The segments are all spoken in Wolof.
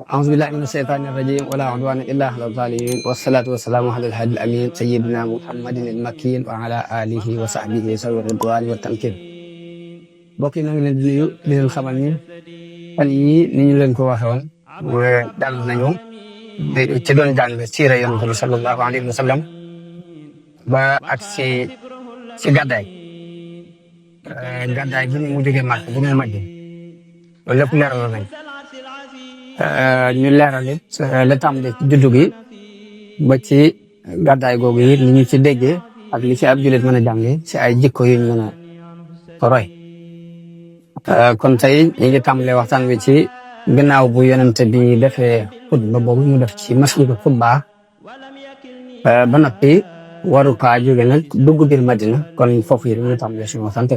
أعوذ بالله من الشيطان الرجيم ولا عدوان إلا على الظالمين والصلاة والسلام على الهادي الأمين سيدنا محمد المكين وعلى آله وصحبه ذوي الرضوان والتمكين mbokk yi na ngi leen di nuyu di leen xamal ni fan yii ni ñu leen ko waxee woon dal nañu ci doon jàng siira Yonent bi sallallahu alayhi wa sallam ba ak si gàddaay gi mu jógee Màkka bu ñu màgg loolu lépp leeral nañ ñu leeral it la tàmbalee ci juddu gi ba ci gàddaay googu it ni ñu ci déggee ak li ci ab jullit mën a jàngee ci ay jikko yu ñu mën a roy kon tey ñu ngi tàmbalee waxtaan wi ci gannaaw bu Yonent bi defee xutba boobu mu def ci masjidu Quba ba noppi waru kaa jóge nag dugg biir Madina kon foofu yi ñu tàmbalee suñu waxtaan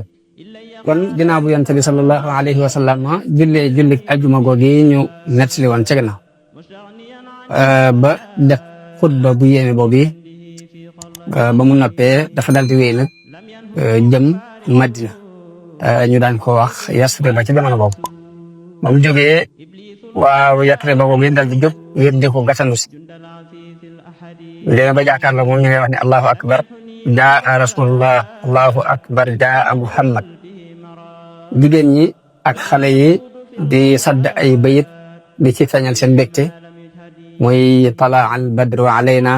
kon ginnaaw bu Yonent bi sallallahu alayhi wa sallam julli ajuma googu ñu nettali woon ca gannaaw ba def xutba bu yéeme boobu ba mu noppee dafa dal di wéy nag jëm Madina ñu daan ko wax Yasrib ba ci jamono boobu ba mu jógee waaw Yasrib ba boobu dal di jóg ngir di ko gàttandu si léegi ba jàkkaarloo moom ñu ngi wax ne Allahu akbar jaa rasulullah Allahu akbar jaa Muhammad jigéen ñi ak xale yi di sadd ay bayit di ci feeñal seen mbégte muy talaa al badru alayna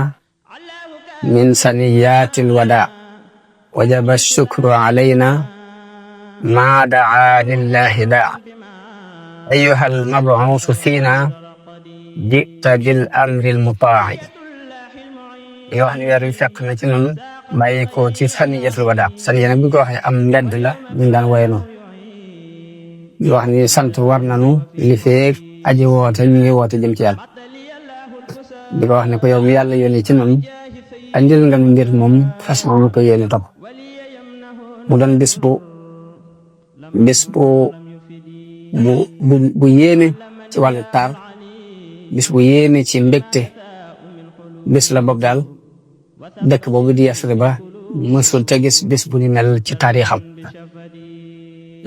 min saniyatil wada wajaba shukru alayna ma daa lillahi daa ayuha al mabuusu fiina jita bil amri al mutaa'i yoo xam ne weer wi fekk na ci noonu bàyyi ko ci saniyatil wada saniya nag bi ko waxee am mbedd la ñu daan woye noonu di wax ni sant war nañu li feeg aji woote ñu ngi woote jëm ci yàlla di ko wax ne ko yow mi yàlla yónni ci noonu andil nga nu mbir moom fas ñu ko yéene topp mu doon bis bu yéeme ci wàllu taar bis bu yéeme ci mbégte bis la boobu daal dëkk boobu di Yasrib ba mësul te gis bis bu ni mel ci taarixam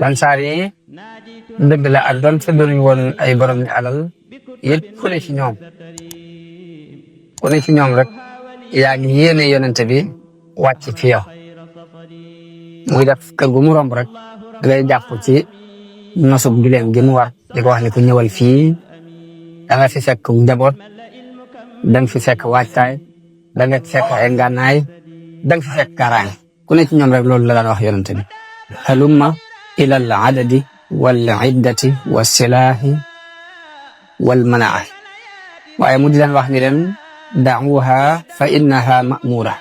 Ansaar yi dëgg la ak doon fa doon woon ay borom ni alal yëpp ku ne ci ñoom rek yaa ngi yéene Yonent bi wàcc fi yow muy def kër gu mu romb rek da ngay jàpp ci nosub gileem gi mu war di ko wax ne ku ñëwal fii da nga fi fekk njaboot da nga fi fekk waajtaay da nga fi fekk ay ngànnaay da nga fi fekk kaaraange ku ne ci ñoom rek loolu la daan wax Yonent bi halumma ila al adadi wal iddati wa silaahi wal manaa waaye mu di leen wax ni leen da'uha fa innaha ma'mura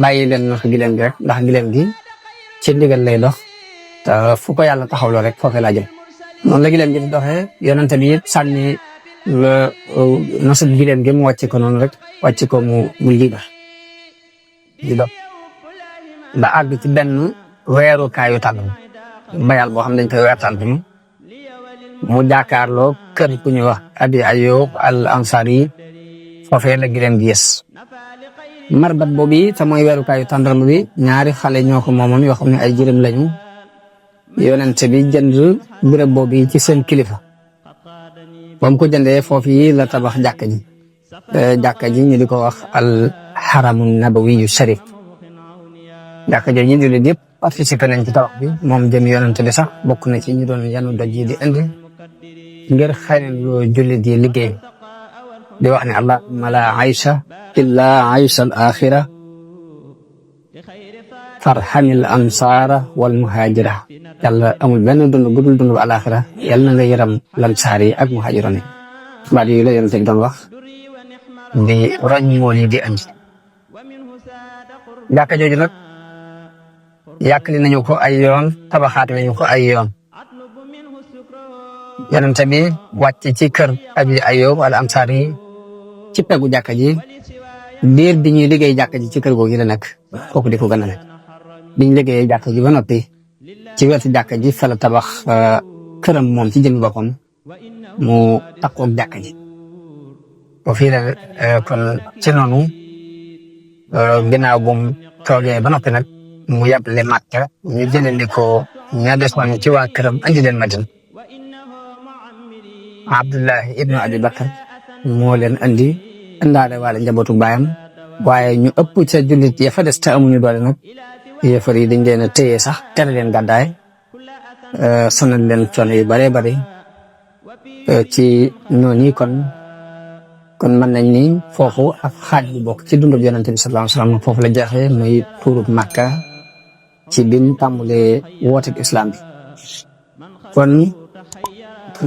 bàyyi leen nos gileem gi rek ndax gileem gi ci ndigal lay dox te fu ko yàlla taxawloo rek foofee laa jëm noonu la gileem gi di doxee Yonent bi it sànni la nosu gileem gi mu wàcc ko noonu rek wàcc ko mu liiba di dox ba àgg ci benn weeru kaayu tànn bayal boo xam dañ koy weertaan bi mu jàkkaarloo kër ku ñuy wax Abi Ayyub al Ansari foofee la gileem gi yes marbat boobu te mooy weerukaayu tàndarma bi ñaari xale ñoo ko moomoon yoo xam ne ay jërëm lañu Yonent bi jënd béréb boobu ci seen kilifa ba mu ko jëndee foofu yi la tabax jàkka ji ñu di ko wax al haramu nabawiyu sharif jàkka ji ñu jullit yëpp participé nañ ci tabax bi moom jëm Yonent bi sax bokk na ci ñu doon yanu doj yi di indi ngir xëy na loo jullit yi liggéey di wax ne allahumma la aysha illa aysha al axira farhamil ansaara wal muhajira yàlla amul benn dund bu dul dund bu alaxira yàlla na nga yëram lansaar yi ak muhajiroon yi baat yooyu la Yonent bi doon wax di roñ mool yi di andi jàkka jooju nag yàkkali nañu ko ay yoon tabaxaat nañu ko ay yoon Yonent bi wàcc ci kër Abi Ayyub al Ansari ci peggu jàkka ji diir bi ñuy liggéey jàkka ji ci kër googu la nekk kooku di ko gën a nekk biñ liggéeyee jàkka ji ba noppi ci wetu jàkka ji fa la tabax këram moom ci jëmmi boppam mu takkoog jàkka ji bo fii la kon ci noonu ginnaaw bu mu toogee ba noppi nag mu yàble Makka ñu jëlandi ko ña desoon ci waa këram andi leen Madina Abdullahi ibnu Abi Bakar moo leen andi indaale waale njabootu baayam waaye ñu ëpp ca jullit ya fa des te amuñu doole nag yéefar yi dañ leen a téye sax tere leen gàddaay sonal leen coono yu bare bare ci noonu kon mën nañ ni foofu ak xaaj bu bokk ci dundub yonente bi sallallahu alayhi wasallam foofu la jeexee muy tuurub Makka ci biñ tàmbalee wooteeb islam bi kon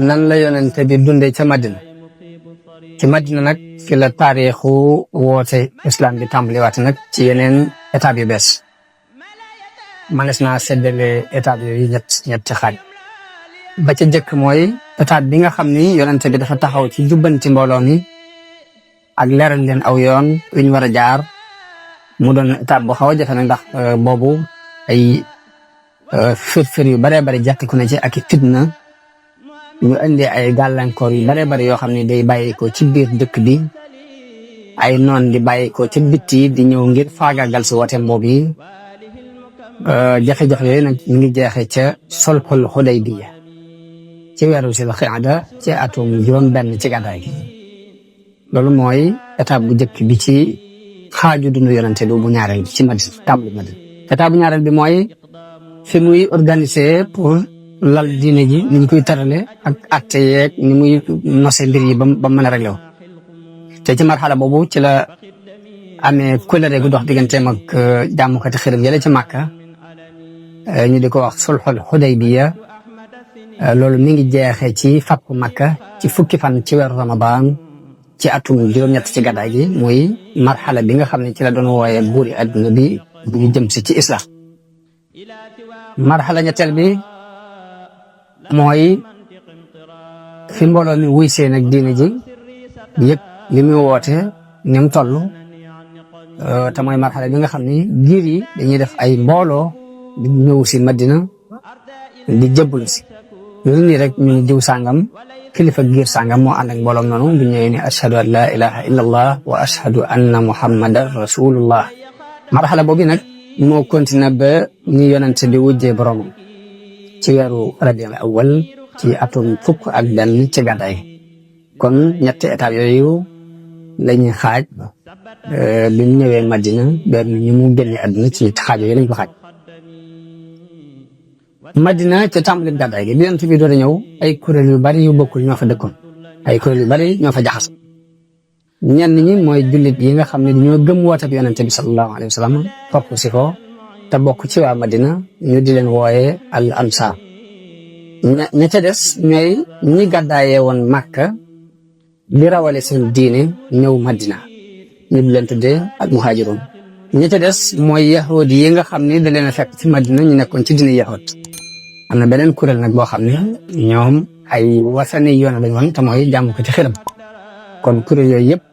nan la yonente bi dundee ca Madina ci Madina nag fi la taarixu woote islam bi tàmbaliwaate nag ci yeneen étape yu bees manes naa seddale étape yooyu ñetti xaaj ba ca jëkk mooy étape bi nga xam ni yonente bi dafa taxaw ci jubbanti mbooloo mi ak leeral leen aw yoon wi ñu war a jaar mu doon étape bu xaw a jafe nag ndax boobu ay firfir yu bare bari jàkkiku na ci ak i fitna ñu indi ay gàllankoor yu bare bari yoo xam ne day bàyyi ko ci biir dëkk bi ay noon di bàyyi ko ci bitti di ñëw ngir faagaagal si wooteem boobu yi jafe-jafe yooyu nag ñu ngi jeexee ca sulhul Hudaybiya ci weeru Sil Qaada ci atum juróom-benn ci gàddaay gi loolu mooy étape bu njëkk bi ci xaaju dundu yonente bi bu ñaareel bi ci Madina tàmbali Madina étape bu ñaareel bi mooy fi muy organiser pour lal diine ji ni ñu koy tarale ak atte yeeg ni muy nose mbir yi ba mën a réglé wu te ci marxala boobu ci la amee kóllëre gu dox digganteem ak jàmmukati xiram yële ci Màkka ñu di ko wax sulhul Hudaybiya loolu mi ngi jeexee ci fatku Makka ci fukki fan ci weeru Ramadan ci atum juróom-ñett ci gàddaay gi muy marxala bi nga xam ne ci la doon wooye buuri adduna bi bu ñu jëm si ci islam marxala ñetteel bi mooy fi mbooloo mi wuy seen ak diine ji yëpp li muy woote ni mu toll te mooy marxala bi nga xam ne giir yi dañuy def ay mbooloo di ñëw si Madina di jëbbulu si loolu nii rek ñu diw sàngam kilifa giir sàngam moo ànd ak mbooloom noonu bu ñëwee ne ashhadu an la ilaha illa allah wa ashhadu anna muhammadan rasulullah marxala boobu nag moo continué ba ni yonente bi wujjee boromam ci weeru rabiul awwal ci atum fukk ak benn ci gàddaay kon ñetti étape yooyu lañuy xaaj bi mu ñëwee Madina benn ñu mu génne àdduna ci xaaj yooyu lañ ko xaaj Madina ca tàmbali gàddaay gi bi yonent bi doon ñëw ay kuréel yu bari yu bokkul ñoo fa dëkkoon ay kuréel yu bari ñoo fa jaxas ñenn ñi mooy jullit yi nga xam ne dañoo gëm wooteeb yonent bi sallallahu alayhi wa sallam topp si ko te bokk ci waa Madina ñu di leen wooyee al ansar ña ca des ñooy ñi gàddaayee woon Makka di rawale seen diine ñëw Madina ñu di leen tuddee al muhaajiroon ña ca des mooy yahudi yi nga xam ne da leen a fekk ci Madina ñu nekkoon ci diine yahud am na beneen kuréel nag boo xam ne ñoom ay wasani yoon lañ woon te mooy jàmm ko ci xiram kon kuréel yooyu yëpp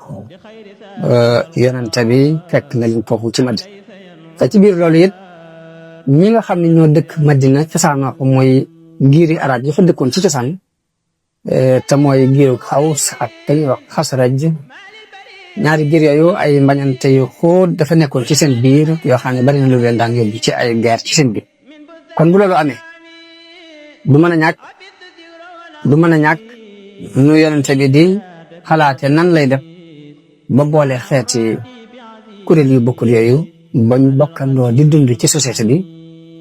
yonente bi fekk na leen foofu ci Madina te ci biir loolu it ñi nga xam ne ñoo dëkk Madina cosaanoo ko mooy giiri arab yi fa dëkkoon ci cosaan te mooy giiru Xaws ak dañuy wax Xasraj ñaari giir yooyu ay mbañante yu xóot dafa nekkoon ci seen biir yoo xam ne bari na lu leen daan yóbbu ci ay guerre ci seen biir kon bu loolu amee du mën a ñàkk nu yonente bi di xalaate nan lay def ba boole xeeti kuréel yu bokkul yooyu bañ bokkandoo di dund ci société bi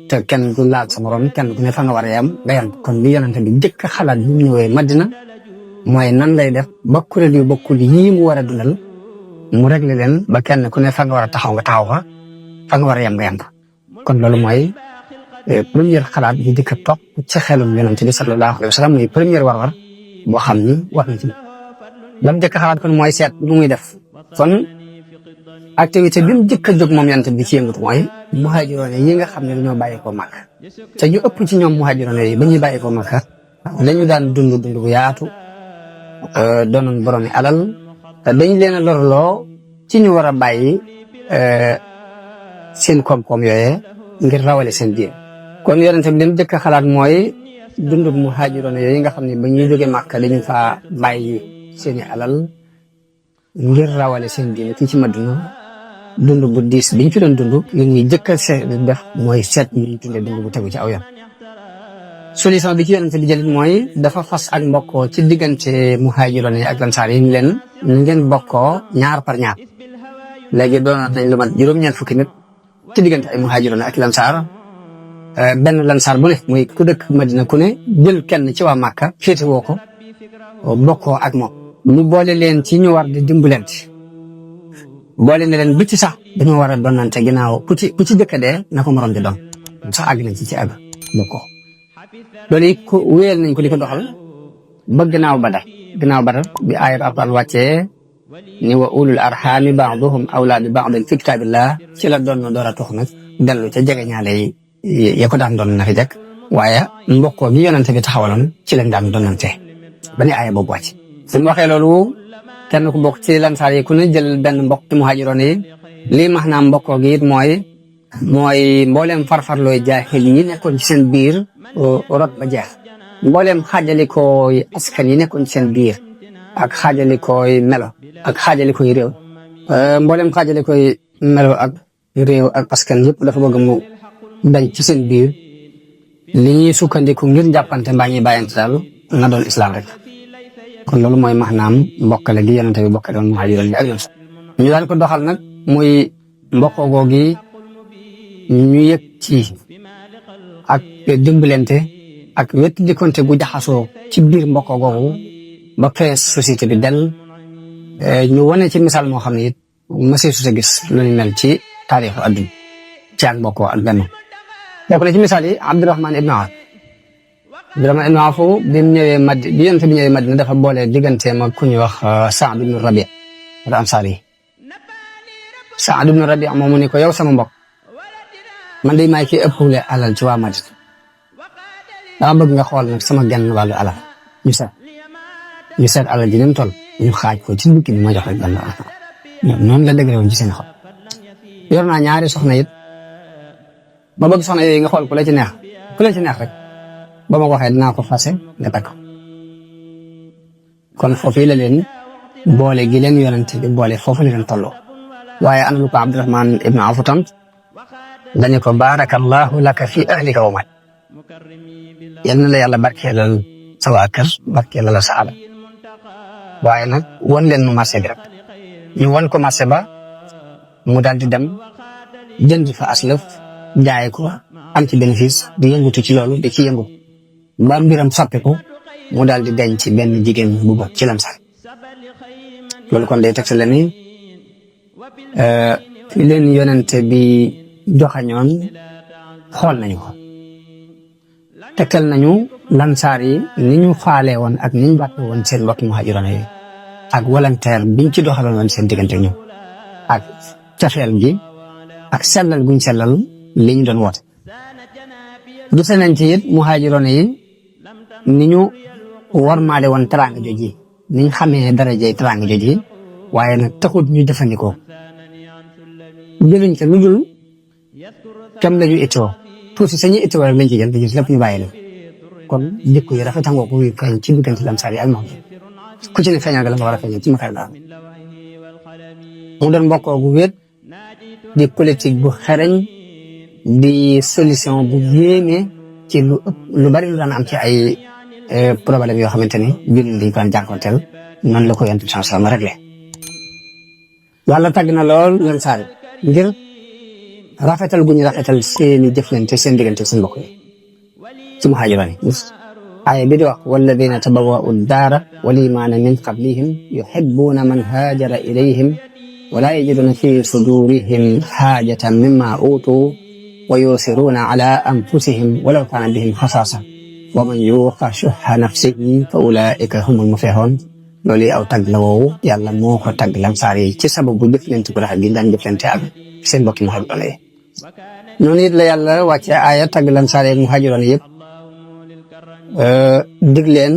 te kenn du laal sa morom kenn ku ne fa nga war a yam nga yam kon li yonente bi njëkk a xalaat bi mu ñëwee Madina mooy nan lay def ba kuréel yu bokkul yii mu war a dundal mu réglé leen ba kenn ku ne fa nga war a taxaw nga taxaw fa nga war a yam nga yam kon loolu mooy première xalaat bi dikk topp ci xelum yonent bi sallallahu alayhi wa sallam muy première war-war boo xam ni wax na ci lam njëkk xalaat kon mooy seet lu muy def kon activité bi mu njëkk a jóg moom yonent bi ci yëngatu mooy muhaajiroon yi nga xam ne dañoo bàyyi ko Makka te ñu ëpp ci ñoom muhaajiroon yi ba ñuy bàyyi ko Makka dañu daan dund bu yaatu doonoon boroomi alal te dañu leen a lorloo ci ñu war a bàyyi seen koom-koom yooyee ngir rawale seen diin kon yonente bi li mu njëkk a xalaat mooy dundub muhaajiroon yooyu nga xam ne ba ñuy jóge Màkka dañu faa bàyyi seeni alal ngir rawale seen diine fii ci Madina dund bu diis biñ fi doon dund li ñuy njëkk a seet def mooy seet ñu dundee dund bu tegu ci aw yoon solution bi ci yonente bi jëlit mooy dafa fas ak mbokkoo ci diggante muhaajiroon yi ak lansaar yi leen ñu ngeen bokkoo ñaar par ñaar léegi doonoon nañ lu mat juróom-ñeent fukki nit ci diggante ay muhaajiroon ak lansaar benn lansaar bu ne muy ku dëkk Madina ku ne jël kenn ci waa Màkka féete woo ko bokkoo ak moom ñu boole leen ci ñu war di dimbalante boole ne leen bi ci sax dañoo war a doonante ginnaaw ku ci dëkk dee na ko morom di doon sax àgg nañ ci àgg bokkoo loolu it ko wéyal nañ ko di ko doxal ba ginnaaw Badar bi aayat Alxuraan wàccee ni wa ulul arxaami ba'duhum awlaa bi ba'din fi kitaabillah ci la doon door a tox nag dellu ca jege ñaale yi ya ko daan doon na fi jekk waaye mbokkoo gi yonente bi taxawaloon ci lañ daan doonante ba ni aaya boobu wàcc suñu waxee loolu kenn ku bokk ci lansaar yi ku ne jël benn mbokk ci muhaajiroon yi lii max naa mbokkoo gi it mooy mbooleem farfarlooy jaahil yi nekkoon ci seen biir rot ba jeex mbooleem xaajalikooy askan yi nekkoon ci seen biir ak xaajalikooy melo ak xaajalikooy réew mbooleem xaajalikooy melo ak réew ak askan yëpp dafa bëgg mu dañ ci seen biir li ñuy sukkandiku ngir jàppante mbaa ñuy bàyyante daal na doon islam rek kon loolu mooy maanaam mbokkale gi yonente bi bokkale woon muhaajiroon yi ak ñoom ñu daan ko doxal nag muy mbokkoo googi ñu yëg ci ak dimbalante ak wet di konte gu jaxasoo ci biir mbokkoo googu ba fees société bi del ñu wane ci misaal moo xam ne it mësee su gis lu ñu mel ci taarixu adduna ci ak mbokkoo ak benn bokk na ci misaal yi Abdurahmaan ibn Awf bi mu ñëwee bi yonent bi ñëwee Madina dafa boole digganteem ak ku ñuy wax Saad ibn Rabi' al-Ansaari Saad ibn Rabi' moom mu ne ko yow sama mbokk man de maay ki ëppule alal ci waa Madina dama bëgg nga xool nag sama genn wàllu alal ñu seet alal ji ni mu toll ñu xaaj ko ci bukki bi ma jox rek benn alal noonu la dëgëre woon ci seen xol yor naa ñaari soxna it ma bëgg soxna yooyu nga xool ku la ci neex rek ba ma ko waxee dinaa ko fase nga takk kon foofu la leen boole gi leen yonente bi boole foofu la leen tolloo waaye ana lu ko Abdurahmaan ibn Awf tam dañu ko baarakallahu laka fi ahlika wa mal yal na la yàlla barkeelal sa waa kër barkeelal sa alal waaye nag won leen mu marché bi rek ñu won ko marché ba mu daal di dem jënd fa aslëf jaay ko am ci bénéfice di yëngutu ci loolu di ci yëngu ba mbiram soppiku mu daal di denc ci benn jigéen bu bokk ci Ansaar loolu kon day tegtale ni fi leen yonente bi joxañoon xool nañu ko tegtal nañu lansaar yi ni ñu faale woon ak ni ñu bàtte woon seen mbokki muhaajiroon yi ak volontaire biñ ci doxaloon woon seen diggante ñu ak cafeel gi ak sellal guñ sellal li ñu doon woote gise nañ ci it muhaajiroon yi ni ñu warmaale woon teraanga jooji ni ñu xamee darajey teraanga jooji waaye nag taxut ñu jëfandikoo jëluñ ca lu dul kem la ñu ittoo tuuti sañuy ittoo rek lañ ci jël di gis lépp ñu bàyyi leen kon jikko yi rafet ngoo ko feeñ ci diggante Ansaar yi ak moom ku ci ne feeñal nga la nga war a feeñal ci makar daal mu doon mbokkoo gu wéet di politique bu xereñ di solution bu yéeme ci lu bari lu daan am ci ay problème yoo xamante ni jullit dañ ko daan jànkonteel noonu la ko Yonent bi sallallahu alayhi wa sallam réglé Yàlla tàgg na lool Ansaar ngir rafetal gu ñu rafetal seeni jëflante seen diggante seen mbokk yi ci muhaajiroon yi aaya bi di wax walladina tabawwa'u daara wal iimaana min qablihim yuhibbuuna man haajara ilayhim wala yajiduna fi sudurihim haajatan mimma uutuu wa yusiruuna ala anfusihim walaw kaana bihim xasaasa wa man yuuqa shuhha nafsihi fa ulaa'ika humul muflihuun loolu aw tagg la woowu Yàlla moo ko tagg Ansaar yi ci sababu jëflante gu rafet gi daan jëflante ak seen mbokki muhaajiroon yi noonu it la Yàlla wàcce aaya tagg Ansaar yi muhaajiroon yëpp dig leen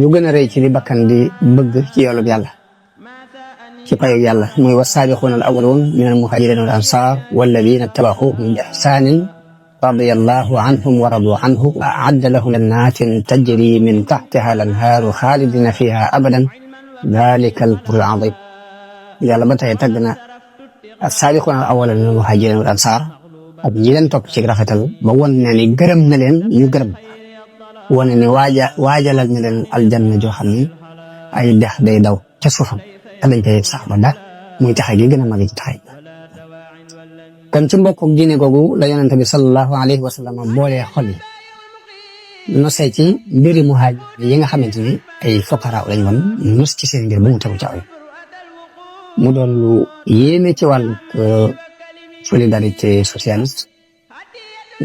ñu gën a rëy ci li bakkan di bëgg ci yoolub Yàlla ci payu Yàlla mooy was-saabiquuna al-awwaluun mina al-muhaajiriina wal ansaar walladiina tabauuhum bi ihsaanin radiyallaahu anhum wa raduu anhu wa a'adda lahum jannaatin tajrii min tahtihaa al-anhaaru xaalidiina fiihaa abadan zaalika al-fawzul aziim Yàlla ba tey tagg na as-saabiquuna al-awwaluuna mina al-muhaajiriina wal ansaar ak ñi leen topp ci rafetal ba won ne ni gërëm na leen ñu gërëm wane ne waajalal na leen aljanna joo xam ne ay dex day daw ca suufam te dañ koy sax ba dara muy taxe gi gën a mag ci taxe kon ci mbokk diine googu la yonente bi sallallahu alayhi wa sallam boolee xol yi nosee ci mbiri muhaajir yi nga xamante ni ay fuqara lañ woon nos ci seen mbir bu mu tegu ci aw mu doon lu yéeme ci wàllu solidarité socialiste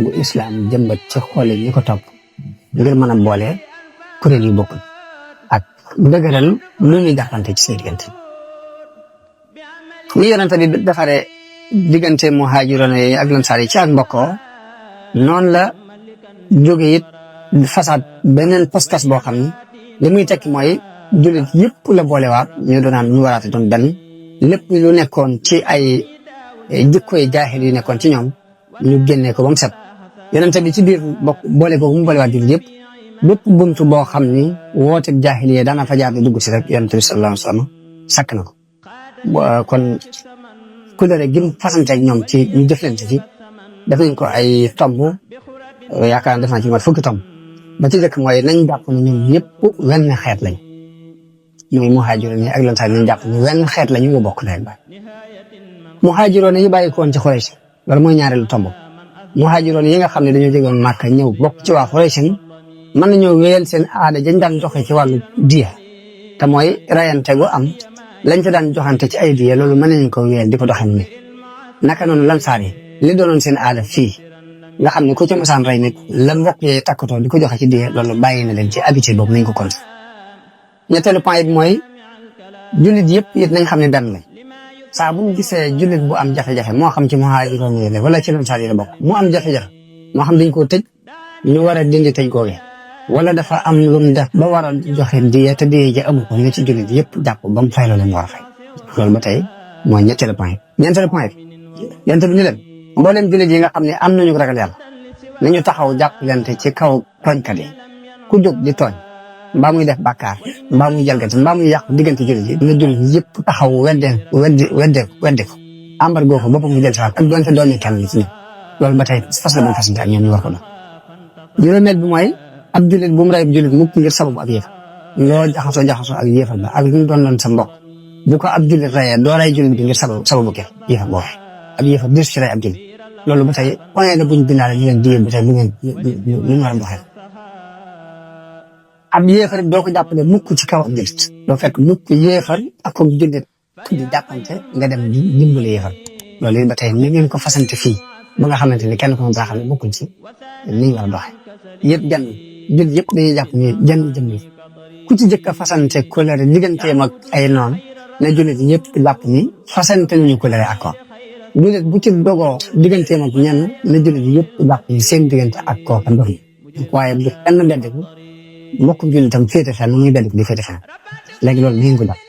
bu islam jëmbat ci xool ñi ko topp ngir mën a boole kuréel yu bokkul ak dëgëral lu ñuy jàppante ci seen diggante ni yonente bi defaree diggante muhaajiroon yi ak lansaar yi ci ak mbokkoo noonu la jóge it façade beneen postas boo xam ne li muy tekki mooy jullit yëpp la boolewaat ñu doonaan ñu waraate doon benn lépp lu nekkoon ci ay jikkoy jaahil yu nekkoon ci ñoom ñu génnee ko ba mu set yonente bi ci biir bokk boole boobu mu boolewaat jullit yëpp bépp buntu boo xam ni woote jaahil yi daana fa jaar di dugg si rek yonente bi sallallahu alayhi wa sallam sakk na ko kon kulëre gi mu fasante ak ñoom ci ñu jëflante ci def nañ ko ay tomb yaakaar naa def naa ci mat fukki tomb ba ci jëkk mooy nañ jàpp ne ñun ñëpp wenn xeet lañ muy muhaajiroon yi ak lansaar nañ jàpp ne wenn xeet lañu ñu bokk leen baay muhaajiroon yi bàyyi ko woon ci Xuraysh loolu mooy ñaareelu tomb muhaajiroon yi nga xam ne dañoo jógoon Màkka ñëw bokk ci waa Xuraysh mën nañoo wéyal seen aada dañ daan joxe ci wàllu diya te mooy rayante gu am lañ fa daan joxante ci ay diya loolu mën nañu ko wéyal di ko doxee ni naka noonu lansaar yi li doonoon seen aada fii nga xam ne ku ci mosaan rey nit la mbokk yee takkatoo di ko joxe ci diya loolu bàyyi na leen ci habitude boobu nañ ko compter ñetteelu point it mooy jullit yëpp it nañ xam ne benn lañ saa bu ñu gisee jullit bu am jafe-jafe moo xam ci muhaajiroon yi la wala ci lansaar yi la bokk mu am jafe-jafe moo xam dañ koo tëj ñu war a dindi tëj googee wala dafa am lu mu def ba war a joxe diya te diya ja amul ko nga ci jullit yëpp jàpp ba mu fay loolu mu war a fay loolu ba tey mooy ñetteelu point ñeenteelu point yente bi ñu leen mboolem jullit yi nga xam ne am nañu ragal yàlla nañu taxaw jàppalante ci kaw tooñkat yi ku jóg di tooñ mbaa muy def bàkkaar mbaa muy jalgati mbaa muy yàqu diggante jullit yi na jullit yëpp taxaw wedde ko embargo ko boppam mu jël si waat ak doonte doon kenn ci ñoom loolu ba tey fas la doon fasante ak ñoom ñu war ko doon juróomeel bi mooy ab jullit bu mu rey jullit mukk ngir sababu ab yéefar loo jaxasoo ak yéefar ba ak lu mu doon sa mbokk bu ko ab jullit reyee doo rey jullit bi ngir sababu ke yéefar boobu ab yéefar dir ci rey ab jullit loolu ba tey point la buñ bindaale ñu leen digée ba tey lu ñu war a doxee ab yéefar doo ko jàppale mukk ci kaw ab jullit doo fekk mukk yéefar ak ko jullit di jàppante nga dem dimbale yéefar loolu ba tey ni ngeen ko fasante fii ba nga xamante ni kenn ko daa xam ne bokkul ci ni ñu war a doxee yëpp jann jullit yëpp dañuy jàpp ni jann jëm yi ku ci jëkk a fasante colère digganteem ak ay noon ne jullit yëpp jàpp ni fasante nañu colère accord jullit bu ci dogoo digganteem ak ñenn ne jullit yëpp jàpp ni seen diggante ak kooka ndox yi waaye bu kenn beddiku mbokkum jullitam féete fenn muy beddiku di féete fenn léegi loolu ni ngeen ko jàpp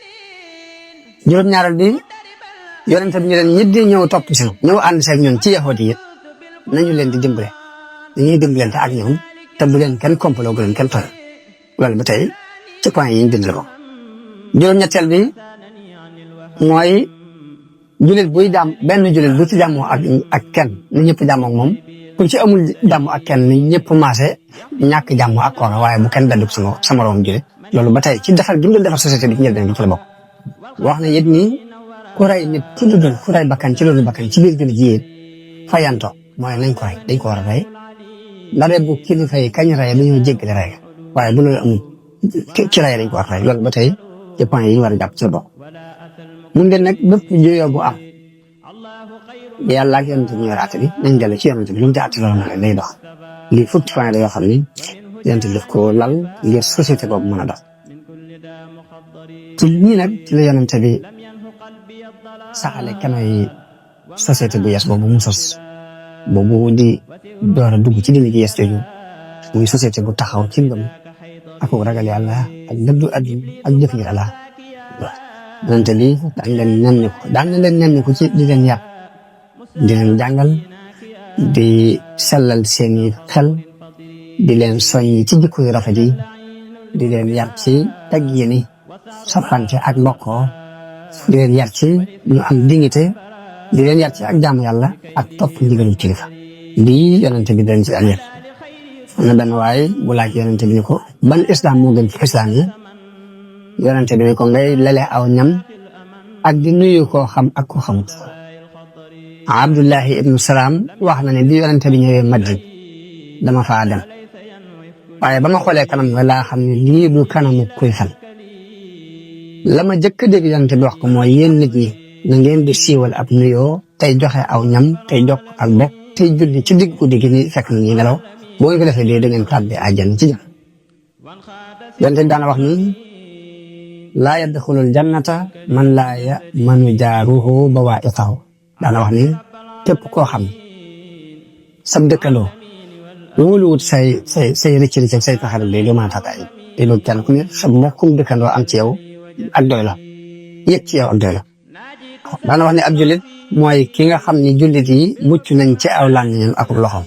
juróom-ñaaral bi yonente bi ñu leen ñi di ñëw topp si ñëw ànd seeg ñun ci yaxoot yi nañu leen di dimbale dañuy dimbalante ak ñoom te bu leen kenn kompaloo bu leen kenn tooy loolu ba tey ci point yi ñu bind la ko juróom-ñetteel bi mooy jullit buy jàmm benn jullit bu ci jàmmoo ak kenn ni ñëpp jàmmoo ak moom ku ci amul jàmm ak kenn ni ñëpp maase ñàkk jàmmoo ak kooka waaye bu kenn daddug sa moroom jullit loolu ba tey ci defar gi mu doon defar société bi ci njëlbeen bi ci la bokk wax na yit ni ku rey nit ci lu dul ku rey bakkan ci loolu bakkan ci biir jullit yi fayanto mooy nañ ko rey dañ ko war a rey ndare bu kilifa yi kañ rey dañoo jéggale rey waaye bu loolu amul ci rey dañ ko war a rey loolu ba tey ci point yi ñu war a jàpp ci la bokk mun de nag bépp juyoo bu am yàlla ak yonent bi ñu war a àtte bi nañ dellu ci yonent bi lu mu ci àtte loolu na lay dox lii fukki point la yoo xam ni yonent bi daf ko lal ngir société boobu mën a dox ci ñii nag ci la yonent bi saxale kenoy société bu yees boobu mu sos boobu di door a dugg ci dina ji yees jooju muy société bu taxaw ci ngëm ak ragal yàlla ak dëddu àdduna ak jëf ngir Allah yonent bi daan leen nemmiku ci di leen yar di leen jàngal di sellal seeni xel di leen soññi ci jikko yu rafet yi di leen yar ci teggini soppante ak mbokkoo di leen yar ci ñu am dignité di leen yar ci ak jaamu yàlla ak topp ndigalul kilifa lii yonent bi dañ ci daan yar am na benn waay bu laaj yonente bi ni ko ban islam moo gën ci islam yi yonente bi ni ko ngay lele aw ñam ak di nuyu koo xam ak koo xamut Abdullahi ibnu Salaam wax na ne bi yonente bi ñëwee Madina dama faa dem waaye ba ma xoolee kanam nga laa xam ne lii du kanamu kuy fen la ma jëkk a dégg yonente bi wax ko mooy yéen nit ñi na ngeen di siiwal ab nuyoo tey joxe aw ñam tey jokk ak bokk tey julli ci digg guddi gi ni fekk na ñi nelaw boo ngeen ko defee dee da ngeen tàbbi àjjana ci jàmm yonente bi daana wax ni laa yadxulul jannata man laa ya'manu jaaruhu bawaa'iqahu daana wax ni képp koo xam sab dëkkandoo wóoluwut say rëcc say taxaral day doo mën a tàbbi te loolu kenn ku ne sa mbokkum dëkkandoo am ci yow ak doy la yëg ci yow ak doy la daana wax ne ab jullit mooy ki nga xam ni jullit yi mucc nañ ci aw làmmiñam ak loxoom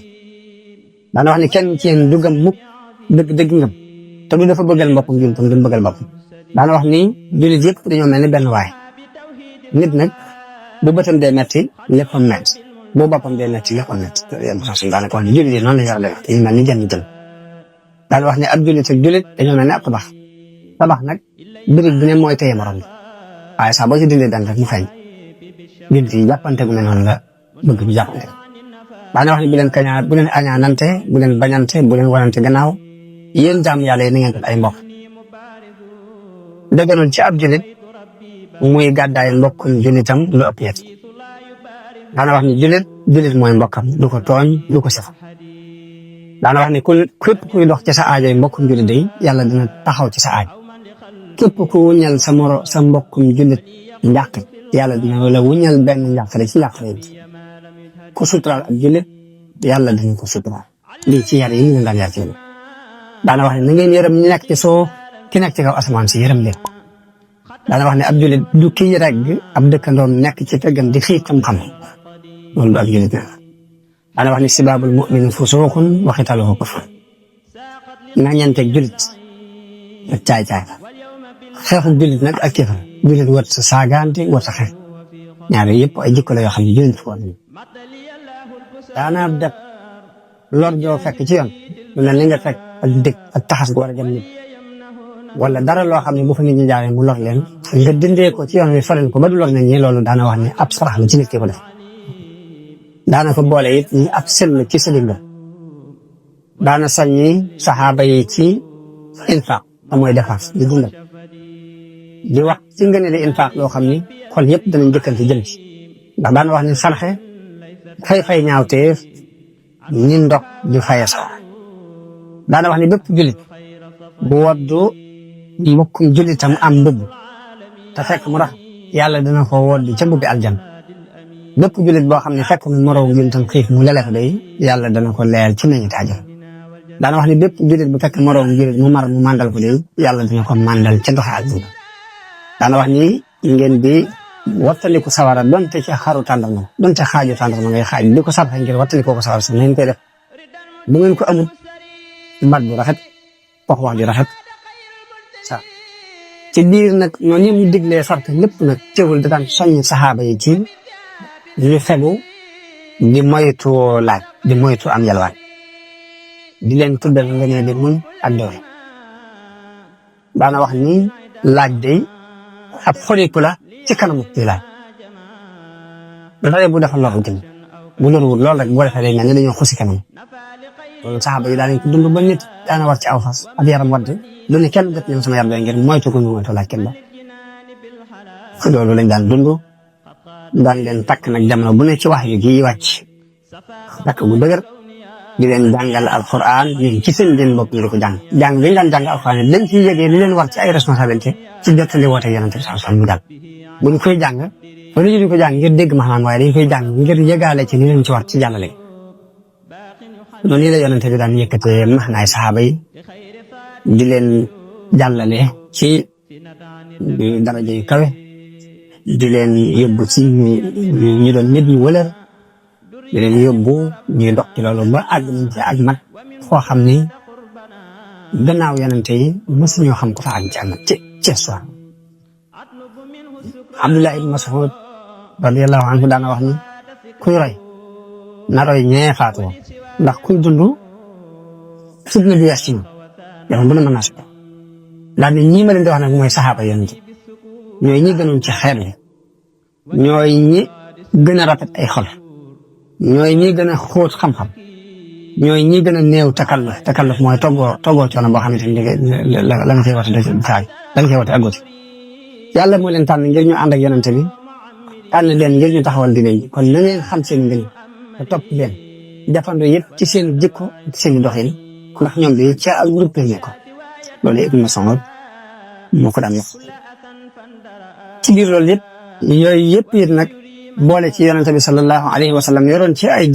daana wax ne kenn ci yéen du gëm mukk dëgg ngëm te du dafa bëggal mbokkum jullitam du bëggal boppam daana wax ni jullit yëpp dañoo mel ni benn waay nit nag bu bëtam dee metti léppam metti bu boppam dee metti léppam metti daanaka wax ni jullit yi noonu la yàlla def dañu mel ni jënd jël daana wax ne ab jullit ak jullit dañoo mel ni ab tabax nag birig bi ne mooy téye morom bi waaye sax boo ci dindee daan rek mu feeñ jullit yi jàppante gu ne noonu la bëgg ñu jàppante daana wax ne bu leen añaanante bu leen bañante bu leen wanante gannaaw yéen jaam yàlla yi na ngeen def ay mbokk dëgganul ci ab jullit muy gàddaay mbokkum jullitam lu ëpp yet daana wax ni jullit mooy mbokkam du ko tooñ du ko sef daana wax ni képp kuy dox ci sa aajoy mbokkum jullit day yàlla dina taxaw ci sa aaj képp ku wuñal sa mbokkum jullit njàq yàlla dina la wuñal benn njàqare ci njàqare bi ku suturaal ab jullit yàlla dina ko suturaal lii ci yar yi ñu daan yar ci daana wax ne na ngeen yërëm ñi nekk ci soo ki nekk ci kaw asamaan si yërëm leen daana wax ne ab jullit du kii regg ab dëkkandoom nekk ci peggam di xiit xam-xam loolu du ab jullit ne daana wax ne sibaabul mu'min fusuuqun wa qitaaluhu kufr ngañanteeg jullit ak caay-caay xeexu jullit nag ak kéefar jullit wat sa saagaante wat sa xeex ñaar yëpp ay jikko la yoo xam ne jullit ko woon daana def lor joo fekk ci yoon lu mel ni nga fekk ak dëkk ak taxas gu war a jëm nit wala dara loo xam ne bu fa nit ñi jaaree mu lor leen nga dindee ko ci yoon wi sorel ko ba du lor nit ñi loolu daana wax ne ab sarax la ci nit ki ko def daana ko boole it ñi ab sell ci sëlinga daana saññi saxaaba yi ci infaq te mooy défense di dundal di wax ci ngeen di infaq loo xam ni xol yëpp danañ jëkkante jëm ci ndax daana wax ne sarxe fay ñaawteef ni ndox di faye saw daana wax ne bépp jullit bu woddu mbokkum jullitam am mbubb te fekk mu rax yàlla dina ko wodd ca mbubbi aljan bépp jullit boo xam ne fekk mu moroom jullitam xiif mu lelef day yàlla dana ko leel ci meññi taajal daana wax ne bépp jullit bu fekk moroom jullit mu mar mu màndal ko day yàlla dina ko màndal ca ndoxe aljana daana wax ni ngeen di wattaliku sawara donte ci xaru tàndarma donte xaaju tàndarma ngay xaaj di ko sabaxe ngir wattalikoo ko sawara sax ngeen koy def bu ngeen ko amul baat bu rafet wax ju rafet sa ci biir nag noonu ñi mu diglee sart lépp nag teewul da daan soññ saxaaba yi ci ñu fegu di moytu laaj di moytu am yalwaan di leen tuddal nga ne di muñ ak doole daana wax ni laaj day ab xoliku la ci kanamu di laaj dafay bu defal loolu tamit bu loruwul loolu rek boo defee day mel ne dañoo xusi kanam loolu saxaaba yi daanañ ko dund ba nit daana war ci aw fas ab yaram wadd lu ne kenn def ñoom sama yaram day ngir moytu ko ñu moytu laaj kenn ba loolu lañ daan dund daan leen takk nag jamono bu ne ci wax yu gi wàcc takk bu dëgër di leen jàngal alquran ñun ci seen leen bopp ñu di ko jàng bi ñu daan jàng alquran yi dañ ciy yëgee li leen war ci ay responsabilité ci jottali woote yonente bi sallallahu alayhi wasallam mu jàng buñ koy jàng wala ñu ko jàng ngir dégg maanaam waaye dañ koy jàng ngir yëgaale ci li leen ci war ci jàllale noonu la yonente bi daan yëkkatee maxnaay saxaaba yi di leen jàllale ci daraja yu kawe di leen yóbbu ci ñu doon nit ñu wëlër di leen yóbbu ñuy dox ci loolu ba àgg nañ ci ak mag foo xam ni gannaaw yonente yi mësuñoo xam ko fa àgg ci ak mag ci histoire Abdullah ibn Mas'ud radiyallahu anhu daana wax ni kuy roy na roy ñee faatoo ndax kuy dund fitna bi yees ci ñoom yow bu ne mën naa si daal ne ñii ma leen di wax nag mooy saxaaba yonent ñooy ñi gënoon ci xeet wi ñooy ñi gën a rafet ay xol ñooy ñi gën a xóot xam-xam ñooy ñi gën a néew takalluf mooy toggoo coono boo xamante ni la nga koy wate saay la nga koy wate agoti yàlla moo leen tànn ngir ñu ànd ak yonent bi tànn leen ngir ñu taxawal di leen kon na ngeen xam seen mbir te topp leen jafandoo yëpp ci seen jikko ci seen doxin ndax ñoom bi ca ak groupe ne ko loolu Ibn Mas'ud moo ko daan wax ci biir loolu yëpp yooyu yëpp it nag boole ci yonente bi sallallahu alayhi wa sallam yoroon ci ay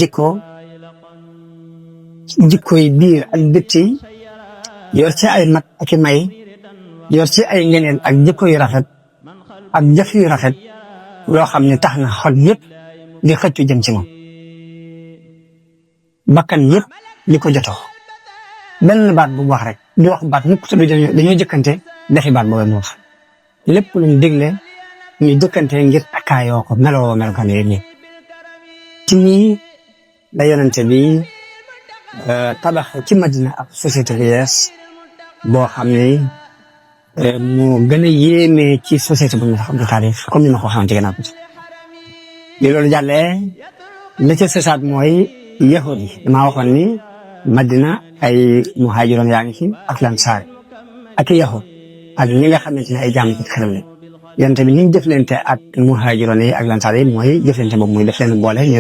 jikko yi biir ak bitti yor ci ay mat ak i may yor ci ay ngeneel ak jikko yu rafet ak jëf yu rafet loo xam ne tax na xol yëpp di xëccu jëm ci moom bakkan yëpp li ko jotoo benn baat bu wax rek di wax baat mukk tudd dañoo jëkkante defi baat boobu mu wax lépp luñ digle ñu jëkkante ngir takkaayoo ko meloo melokaan yi nii ci ñii la yonente bi tabax ci Madina ak société bu yees boo xam ne moo gën a yéeme ci société bu ñu xam ne taarix comme ni ma ko xamante gannaaw bi loolu jàllee la ca sësaat mooy yahud yi damaa waxoon ni Madina ay muhaajiroon yaa ngi fi ak lansaar ak yahud ak ñi nga xamante ne ay jàmm ci xelam la yonente bi ni ñu jëflante ak muhaajiroon yi ak lansaar yi mooy jëflante boobu muy def leen boole ñu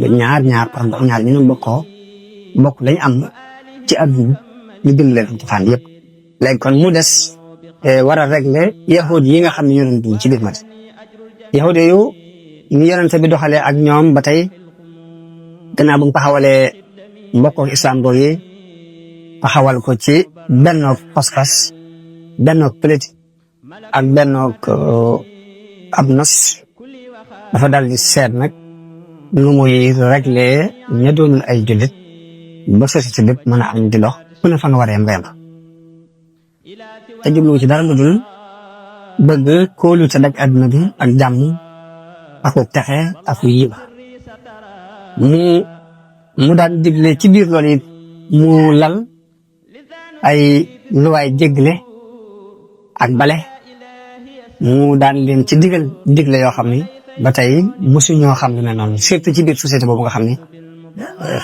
doon ñaar par ñaar ñu doon bokk lañ am ci àdduna ñu bind leen ci fànn yëpp léegi kon mu des war a régler yahud yi nga xam ne ñoo doon dugg ci biir Madina yahud yu ñu yonente bi doxalee ak ñoom ba tey gannaaw bu mu taxawalee mbokk islam boobu yi taxawal ko ci bennoog pas-pas bennoog politique ak bennoog ab nos dafa dal di seet nag nu muy régler ña doonul ay jullit ba société bépp mën a am di dox ku ne fa nga war a yem te jublu ci dara lu dul bëgg kóolu te daj àdduna bi ak jàmm ak texe ak yiba mu daan digle ci biir loolu it mu lal ay luwaay jégle ak bale mu daan leen ci digle yoo xam ni ba tey mosu ñoo xam ne ne noonu surtout ci biir société boobu nga xam ni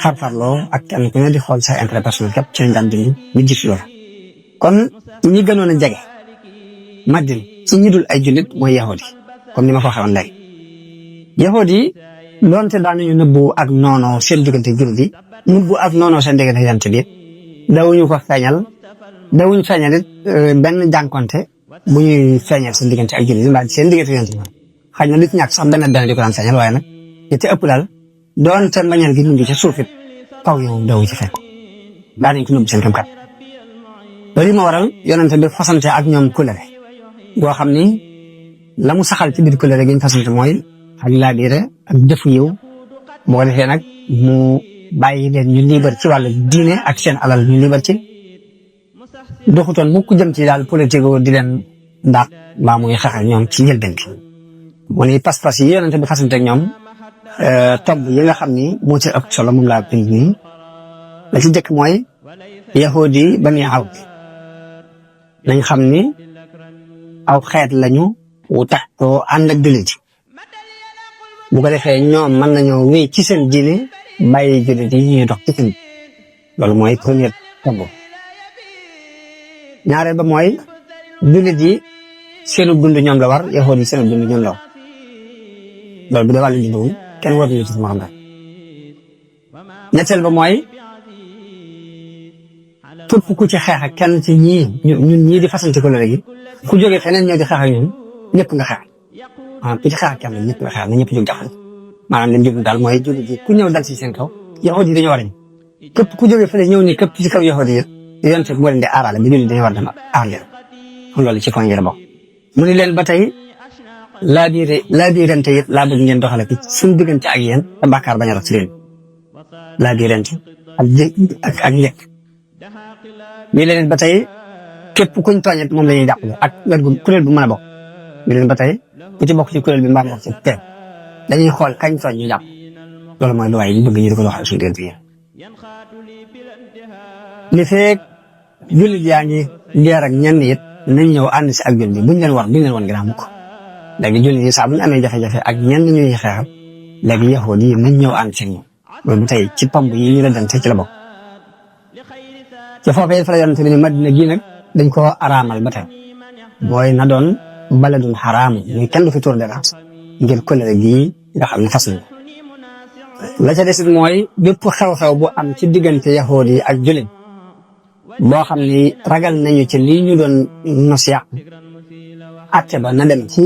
farfarloo ak kenn ku ne di xool sa intérêt personnel képp ci lañ daan dund ñu gis loolu kon ñi gënoon a jege Madina ci ñi dul ay jullit mooy yahudi comme ni ma ko waxee woon léegi yahudi doonte daanuñu nëbbu ak noono seen diggante jullit yi nëbbu ak noono seen diggante yant bi dawuñu ko feeñal it benn jànkonte bu ñuy feeñal seen diggante ak jullit yi mbaa seen diggante yant bi xëy na lu ci ñàkk sax benn di ko daan feeñal waaye nag li ci ëpp daal doonte mbañal gi ñu ngi ca suuf it kaw yow dawu ci fekk daanañ ko nëbbu seen kam kat loolu moo waral yonente bi fasante ak ñoom kulere goo xam ni la mu saxal ci biir kulere gi ñu fasante mooy ak laabiire ak jëfu yiw boo ko defee nag mu bàyyi leen ñu liibar ci wàllu diine ak seen alal ñu liibar ci doxutoon mukk jëm ci daal politique di leen ndax mbaa muy xeex ak ñoom ci njëlbeen bi mu ni pas-pas yi yonente bi fasante ak ñoom tomb yi nga xam ni moo ci ëpp solo moom laa bind nii la ci jëkk mooy yahudi bani awd nañ xam ni aw xeet lañu wu taxtoo ànd ak jullit bu ko defee ñoom mën nañoo wéy ci seen diine bàyyi jullit yi ñuy dox ci seen loolu mooy premier tomb ñaareel ba mooy jullit yi seenu dund ñoom la war yahudi seenu dund ñoom la war loolu bu dee wàllu dund kenn war nañu ci sama xam daal ñetteel ba mooy képp ku ci xeex ak kenn ci ñun ñii di fasante ko léegi ku jógee feneen ñëw di xeex ak ñun ñëpp nga xeex ku ci xeex ak kenn ñëpp nga xeex na ñëpp jóg jàppale maanaam li mu jublu daal mooy jullit yi ku ñëw dal ci seen kaw yahud yi dañoo war a ñëw képp ku jógee fële ñëw ni képp ci kaw yahud yi yonte moo leen di aarale ba jullit dañoo war dem aar leen kon loolu ci kon yi la bokk mu ni leen ba tey laabiirante it laa bëgg ngeen doxale ko suñu diggante ak yéen te bàkkaar bañ a rot ci leen laabiirante ak njëkk mi leen ba tey képp kuñ tooñet moom la ñuy jàppale ak kuréel bu mën a bokk mi leen ba tey ku ci bokk ci kuréel bi mbaa bokk ci te dañuy xool kañ tooñ ñu jàpp loolu mooy luwaay yi bëgg ñu di ko doxal suñu diggante yi li feeg jullit yaa ngi ngeer ak ñenn it nañ ñëw ànd si ak jullit buñ leen war duñ leen wan ginnaaw mukk léegi jullit yi saa bu ñu amee jafe-jafe ak ñenn ñuy xeexal léegi yahuud yi nañ ñëw ànd seen ñoom loolu tey ci pamb yi ñu la dante ci la bokk ci foofee fa la yonente bi ne Madina gii nag dañ koo araamal ba tey mooy na doon baladun xaraam muy kenn du fi tur dara ngir kóllëre gii nga xam ne fas nañ la ca desit mooy bépp xew-xew bu am ci diggante yahuud yi ak jullit boo xam ni ragal nañu ci lii ñu doon nos yàq atte ba na dem ci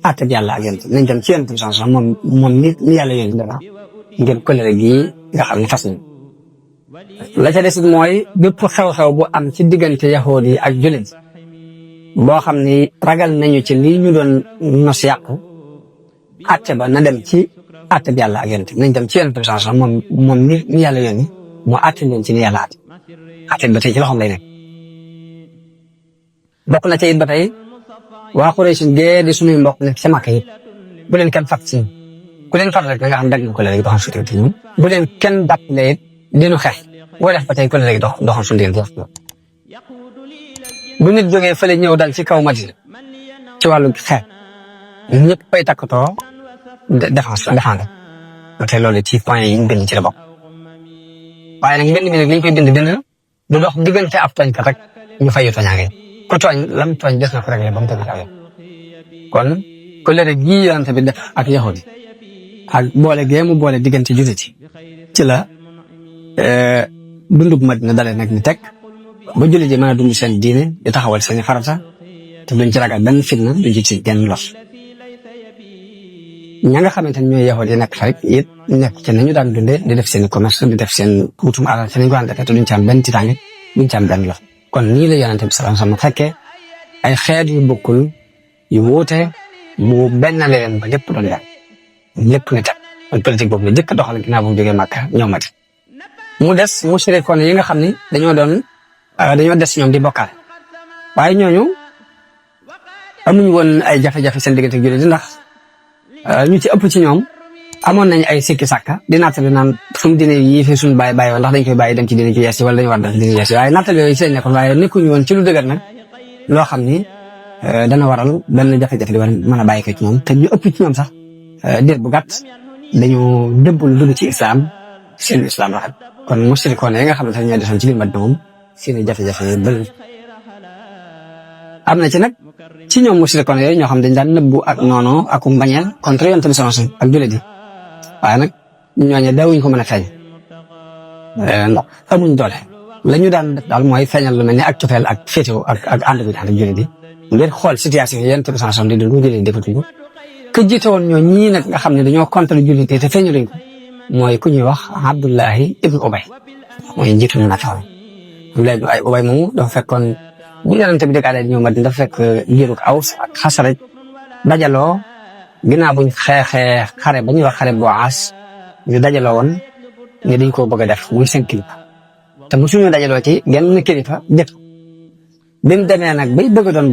atte bi yàlla ak yonent nañ dem ci yonent bi sax moom ni yàlla yónni dara ngir kóllëre gii nga xam ne fas nañ la ca desit mooy bépp xew-xew bu am ci diggante yahuud yi ak jullit boo xam ni ragal nañu ci lii ñu doon nos yàq atte ba na dem ci atte bi yàlla ak yonent nañ dem ci yonent bi sax moom ni yàlla yónni moo atte leen ci ni yàlla atte ba tey ci loxoom lay nekk bokk na ca it ba tey waa Quraysh gee di suñuy mbokk nekk ca Makka it bu leen kenn fat si ku leen fat rek nga xam dagg ko léegi doxal suñu diggante bu leen kenn dàppale it dinu xeex boo def ba tey ku leen léegi doxal suñu diggante bu nit jógee fële ñëw dal ci kaw Madina ci wàllu xeex ñëpp bay takkatoo défendre ba tey loolu ci point yi ñu bind ci la bokk waaye nag mbind mi nag li ñu koy bind du dox diggante ab tooñkat rek ñu fayu tooñaange ku tooñ lam tooñ des na ko réglé ba mu tëdd kaw kon kóllëre gii yonent bi def ak yahud yi ak boole gee mu boole diggante jullit yi ci la dundub Madina dalee nag ni teg ba jullit yi mën a dund seen diine di taxawal seen farata te duñ ci ragal benn fitna duñ ci genn los ña nga xamante ne ñooy yahud yi nekk fa rek it nekk ci nañu daan dundee di def seen commerce di def seen wutum alal ci nañ ko daan defee te duñ ci am benn tiitaange duñ ci am benn los kon nii la yonent bi sallallahu alayhi wasallam fekkee ay xeet yu bokkul yu wuute mu benn leen ba lépp doon yàq lépp ni teg kon politique boobu la njëkk a doxal ginnaaw bu mu jógee Makka ñëw Madina mu des mushrikoon yi nga xam ni dañoo des ñoom di bokkaale waaye ñooñu amuñu woon ay jafe-jafe seen diggante ak jullit ndax ñu ci ëpp ci ñoom amoon nañ ay sikki sàkka di nattali naan suñu diine yi fi suñu bàyyi woon ndax dañ koy bàyyi dem ci diine ci yees yi wala dañu war def diine yees yi waaye nattali yooyu ci lañ nekkoon waaye nekkuñu woon ci lu dëgër nag loo xam ni dana waral benn jafe-jafe di war mën a bàyyi ko ci ñoom te ñu ëpp ci ñoom sax diir bu gàtt dañu dëbbul dugg ci islam seen islam rafet kon mushrikoon yi nga xam ne ñoo desoon ci biir Madina moom seen jafe-jafe bëri am na ci nag ci ñoom mushrikoon yooyu ñoo xam dañ daan nëbbu ak noonu ak mbañeel contre yonent bi sallallahu alayhi wasallam ak jullit yi waaye nag ñooñu daawuñ ko mën a feeñ ndax amuñ doole la ñu daan def daal mooy feeñal lu mel ni ak cofeel ak féetewu ak ànd bi ànd ak jullit yi ngir xool situation yi yonent bi sallallahu alayhi wasallam di dund jullit yi defatuñ ko ku jiite woon ñoo ñii nag nga xam ne dañoo contre jullit yi te feeñaluñ ko mooy ku ñuy wax Abdullahi ibnu Ubay mooy njiitu ñu nataw léegi ay Ubay moomu dafa fekkoon bu yonent bi dëkkaale di ñëw Madina dafa fekk giirug Aws ak Xasraj dajaloo ginnaaw buñ xeexee xare ba ñuy wax xare Boas ñu dajaloo woon ne dañ koo bëgg a def muy seen kilifa te mosuñu dajaloo ci genn kilifa dëkk bi mu demee nag bay bëgg a doon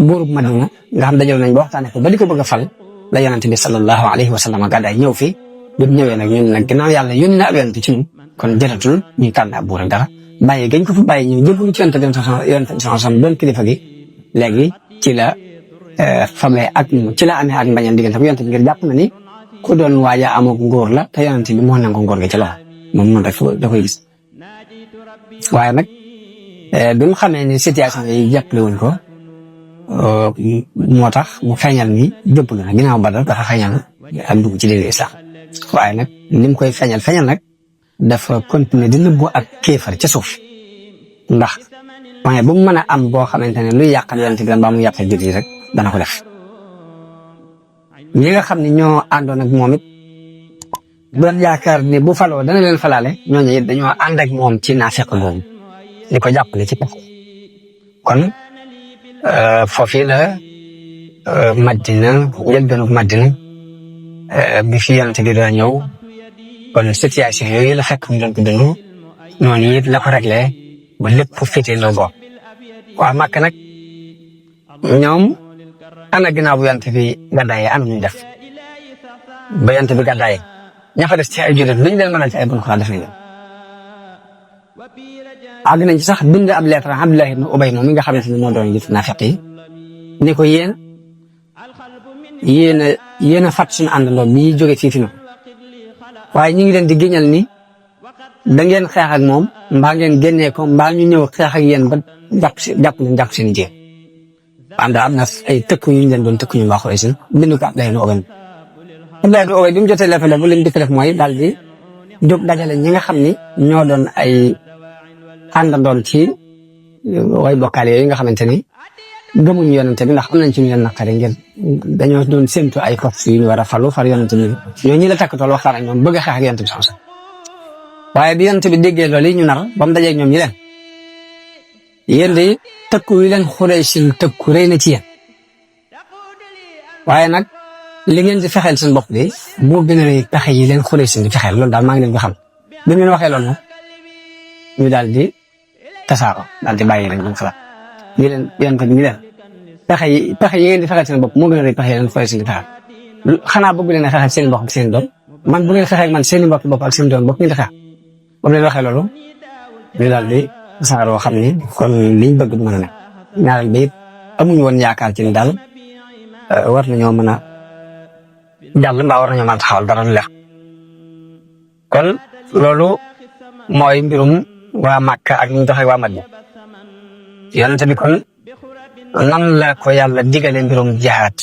buurub Madina nga xam dajaloo nañ ba waxtaanee ko ba di ko bëgg a fal la yonent bi sallallahu alayhi wa sallam gàddaay ñëw fi bi mu ñëwee nag ñun nag ginnaaw yàlla yónni na ab yonent ci ñun kon jëlatul ñuy tànn ab buur ak dara bàyyi gañ ko fa bàyyi ñu jëbul ci yonent bi sallallahu doon kilifa gi léegi ci la famee ak ci la amee ak mbañam diggante ak yonent bi ngir jàpp na ni ku doon waaja amook ngóor la te yonent bi moo nangu ngóor gi ci loxo moom noonu rek da koy gis waaye nag bi mu xamee ni situation yi jàppale wuñ ko moo tax mu feeñal ni jëpp na ginnaaw Badar dafa feeñal ak dugg ci diine islam waaye nag ni mu koy feeñal nag dafa continuer di nëbbu ak kéefar ca suuf ndax point bu mu mën a am boo xamante ne luy yàqal yonent bi ba mu yàqal jullit yi rek dana ko def ñi nga xam ne ñoo àndoon ak moom it doon yaakaar ne bu faloo dana leen falaale ñooñu it dañoo ànd ak moom ci naafeq boobu di ko jàppale ci pexe kon foofii la Madina njëlbeenu Madina bi fi yonent bi doon ñëw kon situation yooyu la fekk ñu doon ko dund noonu it la ko réglé ba lépp féete loo bokk waa Makka nag ñoom ana ginnaaw bu yonent bi gàddaayee am ñu def ba yonent bi gàddaayee ña fa des ci ay jullit lu ñu leen mën a ci ay bon xalaat def nañu àgg nañ ci sax bind ab lettre Abdullah ibn Ubay moom mi nga xamante ne moo doon jiitu naafiq yi ni ko yéen a fat suñu àndandoo bii jóge fii fi waaye ñu ngi leen di géñal ni da ngeen xeex ak moom mbaa ngeen génnee ko mbaa ñu ñëw xeex ak yéen ba jàpp seen jigéen am na ay tëkk yu ñu leen doon tëkk ñu waa Quraysh bind ko Abdullah ibn Ubay bi mu jotee lettre bu leen dikk def mooy daal di jóg dajale ñi nga xam ni ñoo doon ay àndandoon ci way bokkaale yooyu nga xamante ni gëmuñu yonente bi ndax am nañ ci ñu leen naqare ngeen dañoo doon séntu ay force yu ñu war a falu far yonente bi ñoo ñi la takkatool waxtaan ak ñoom bëgg a xeex ak yonente bi sax waaye bi yonente bi déggee loolu yi ñu nar ba mu dajeeg ñoom ñi leen yéen de tëkku yi leen Quraysh tëkku rëy na ci yéen waaye nag li ngeen di fexeel seen bopp de moo gën a rëy pexe yi leen Quraysh di fexeel loolu daal maa ngi leen ko xam bi ngeen waxee loolu nag ñu daal di tasaaro daal di bàyyi rek ñu xalaat ñu leen yonente bi ñu leen pexe yi ngeen di fexeel seen bopp moo gën a rëy pexe yi leen Quraysh di fexeel xanaa bëgg leen a xeexal seen bopp ak seen doom man bu ngeen xeexee ak man seen mbokk bopp ak seen doom bopp ngeen di xeex ba mu leen waxee loolu ñu daal di tasaaroo xam ni kon liñ bëgg du mën a nekk ñaareel ba it amuñu woon yaakaar ci ni daal war nañoo mën a jàll mbaa war nañoo mën a taxawal dara lu leex kon loolu mooy mbirum waa Màkka ak ñu doxee waa Madina yonente bi kon nan la ko yàlla digale mbirum jihaad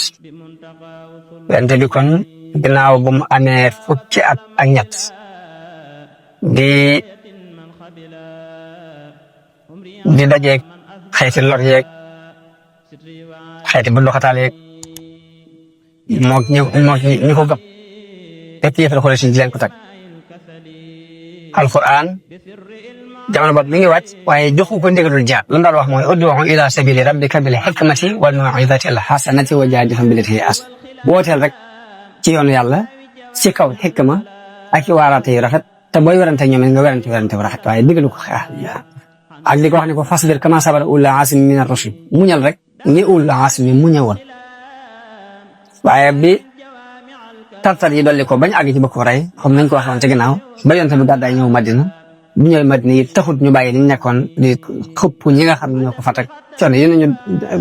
yonente bi kon ginnaaw bu mu amee fukki at ak ñett di dajeeg xeeti lor yeeg xeeti bu ndoxataal yeeg moog ñu ko gëm lépp yëfal Quraysh di leen ko tag alquran jamono boobu mi ngi wàcc waaye joxu ko ndigalul jaar lu mu daal wax mooy ud'u ila sabili rabbika bil hikmati wal maw'izati al hasanati wa jaadilhum billatii hiya ahsan wooteel rek ci yoonu yàlla ci kaw xikma ak i waaraate yu rafet te booy werante ñoom nga werante bu rafet waaye digalu ko xeex ak di ko wax ne ko fasbir kama sabara ulul azmi min ar-rusul muñal rek ni ulul azmi muñewoon waaye bi tartar yi dolli ko bañ àgg ci bëgg ko rey xam nañ ko waxoon ci ginnaaw ba yonte bi gàddaay ñëw Madina bu ñëwee Madina yi taxut ñu bàyyi li ñu nekkoon di xëpp ñi nga xam ne ñoo ko fat ak coono yi ñu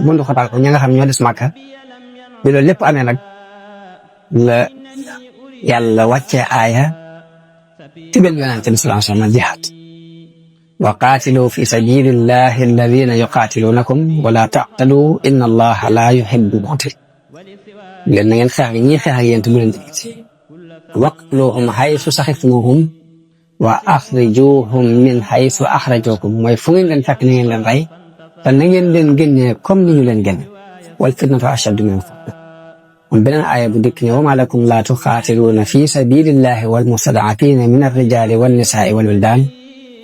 bundu xotaal ko ñi nga xam ne ñoo des Màkka bi loolu lépp amee nag la yàlla wàccee aaya tibel yonente bi sallallahu alayhi wa sallam jihaad wa qaatilu fi sabilillahi alladina yuqaatilunakum wala taqtadu inna allaha la yuhibbu mu'tadin leen na ngeen xeex gi ñii xeex ak yéen te bu leen di waqtuluhum haythu saxiftumuhum wa axrijuhum min haythu axrajukum mooy fu ngeen leen fekk na ngeen leen rey te na ngeen leen génnee comme ni ñu leen génne wal fitnatu ashaddu min al-qatl am beneen aaya bu dikk ne wa maa lakum laa tuqaatiluuna fi sabilillahi wal mustad'afiina min ar-rijaali wan nisaa'i wal wildaan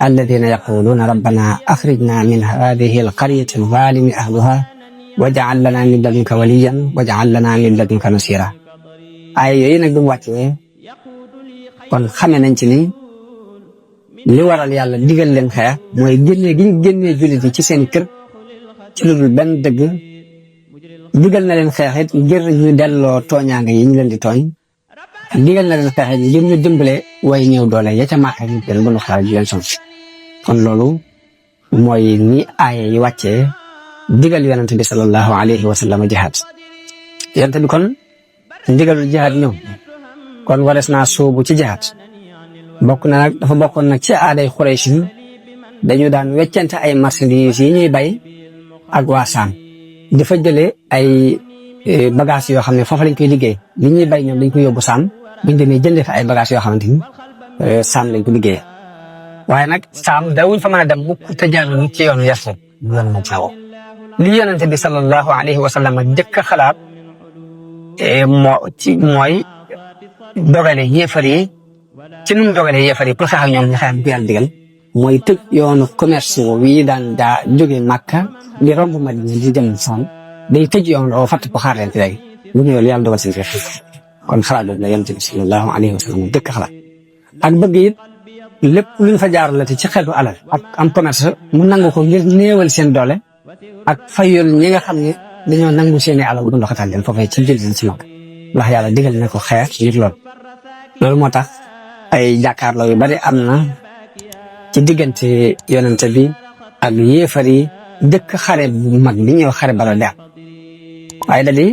alladina yaquluuna rabbana axrijna min hadihi alqaryati zalimi ahluha waj'al lana min ladunka waliyan waj'al lana min ladunka nasira ay yooyu nag bi mu wàccee kon xame nañ ci ni li waral yàlla digal leen xeex mooy génnee gi ñu génnee jullit yi ci seen kër ci lu dul benn dëgg digal na leen xeex it ngir ñu delloo tooñaanga yi ñu leen di tooñ digal na leen xeex it ngir ñu dimbale way néew doole ya ca Màkka ñu leen bëgg xaar ji leen son kon loolu mooy ni aaya yi wàccee digal yonente bi sallallahu alayhi wa sallam jihaad yonente bi kon ndigalul jihaad ñëw kon wares naa sóobu ci jihaad bokk na nag dafa bokkoon nag ci aaday Quraysh dañu daan weccante ay marchandises yi ñuy bay ak waa Saam dafa jëlee ay bagages yoo xam ne foofa lañ koy liggéey li ñuy bay ñoom dañ koy yóbbu Saam buñ demee jëndee fa ay bagages yoo xamante ni Saam lañ ko liggéeyee waaye nag Saam dawuñ fa mën a dem mukk te jaarul ci yoonu Yasrib yoon moom faaw li yonente bi sallallahu alayhi wa sallam njëkk a xalaat mooy dogale yéefar yi ci nu mu dogalee yéefar yi pour xeex ak ñoom ñu xeex bu yàlla digal mooy tëj yoonu commerce wi daan daa jóge Màkka di romb Madina di dem Saam day tëj yoon loo fàtt ko xaar leen fi léegi bu ñëwee yàlla dogal seen xeex kon xalaat boobu la yonent bi sallallahu alayhi wa sallam dëkk xalaat ak bëgg it lépp luñ fa jaaralate ci xeetu alal ak am commerce mu nangu ko ngir néewal seen doole ak fayul ñi nga xam ne dañoo nangu seeni alal bu ndoxatal leen foofee ci jël leen ci Màkka ndax yàlla digal na ko xeex ngir loolu moo tax ay jàkkaarloo yu bari am na ci diggante yonente bi ak yéefar yi dëkk xare bu mag bi ñuy wax xare Badar de am waaye da di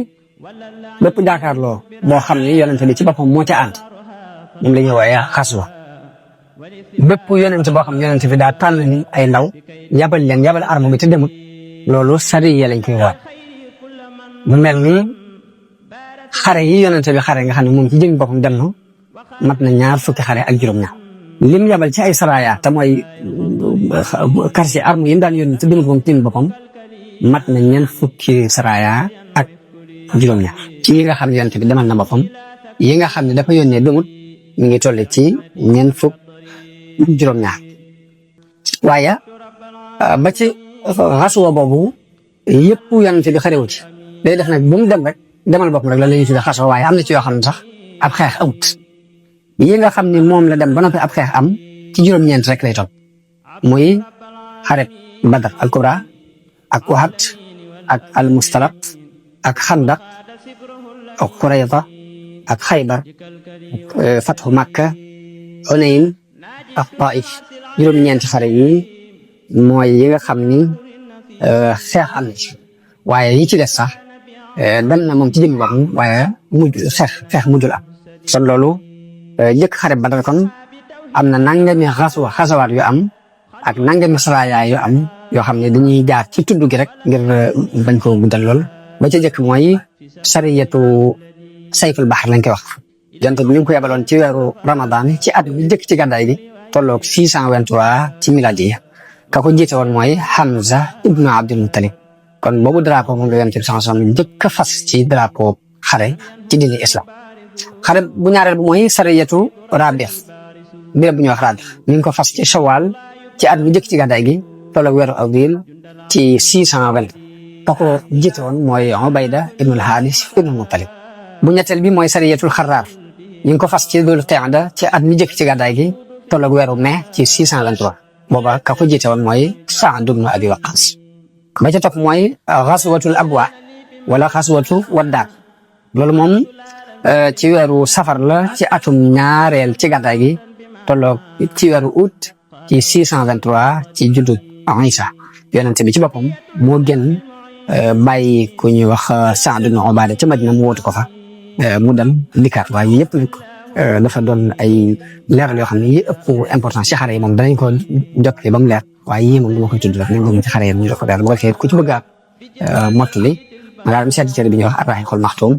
bépp jàkkaarloo boo xam ne yonente bi ci boppam moo ca ànd moom la ñuy wooye xaswa bépp yonente boo xam ne yonente bi daa tànn ni ay ndaw yabal arme bi te demut loolu sariya lañ koy wooye mu mel ni xare yi yonente bi xare nga xam ne moom ci jëmi boppam dem na mat na 20 fukki xare ak juróom-ñaar lim yabal ci ay saraya te mooy quartier arme yi mu daan yónni te demut moom ci jëmi boppam mat na 4 fukki saraya ak juróom-ñaar ci yi nga xam ne yonente bi demal na boppam yi nga xam ne dafa yónnee demut mi ngi toll ci 4 fukk juróom-ñaar waaye ba ci xasuwa boobu yëpp yonente bi xarewu ci day def nag bu mu dem rek demal boppam rek la ñuy tuddee xasuwa waaye am na ci yoo xam ne sax ab xeex amut yi nga xam ne moom la dem ba noppi ab xeex am ci juróom-ñeent rek lay toll muy xaret Badar al Kubra ak Uhud ak al Mustalaq ak Xandaq ak Qurayza ak Xaybar ak Fathu Makka Hunayn ak Taif juróom-ñeenti xare yi mooy yi nga xam ni xeex am na ci waaye yi ci des sax dem na moom ci jëmmi boppam waaye xeex mujjul am kon loolu jëkk xare Badar kon am na nangami xasawaat yu am ak nangami saraya yu am yoo xam ne dañuy jaar ci tudd gi rek ngir bañ ko guddal lool ba ca jëkk mooy sariyatu sayful baxar lañ koy wax jonte bi ñu ngi ko yabaloon ci weeru Ramadan ci at bi jëkk ci gàddaay gi tolloog 623 ci miladiya ka ko jiite woon mooy Hamza ibnu Abdul Muttalib kon boobu drapeau moom la yonent bi sallallahu alayhi wasallam jëkk a fas ci drapeau xare ci diini islam xare bu ñaareel bi mooy sariyatu Rabih béréb bu ñuy wax Rabih ñu ngi ko fas ci Shawwal ci at bu jëkk ci gàddaay gi tolloog weeru avril ci 620 ka ko jiite woon mooy Ubayda ibnu al-Haris ibnu Muttalib bu ñetteel bi mooy sariyatul Xarraar ñu ngi ko fas ci Dul Qaada ci at mi jëkk ci gàddaay gi tolloog weeru mai ci 623 booba ka ko jiite woon mooy Saad ibnu Abi Waqqas ba ca topp mooy xaswatul Abwa wala xaswatu Waddaak loolu moom ci weeru safar la ci atum ñaareel ci gàddaay gi tolloog ci weeru août ci 623 ci juddu Isa yonente bi ci boppam moo gën bàyyi ku ñuy wax Saad ibn Ubaada ca Madina mu wootu ko fa mu dem dikkaat waaye yëpp nag dafa doon ay leeral yoo xam ne yi ëpp importance ci xare yi moom danañ ko jokkee ba mu leer waaye yii moom dama koy tudd rek nañ ko ci xare yi ñu ko leer bu ko defee ku ci bëgg a mottali ma daal seeti téere bi ñuy wax Ar-Rahiqul Maxtuum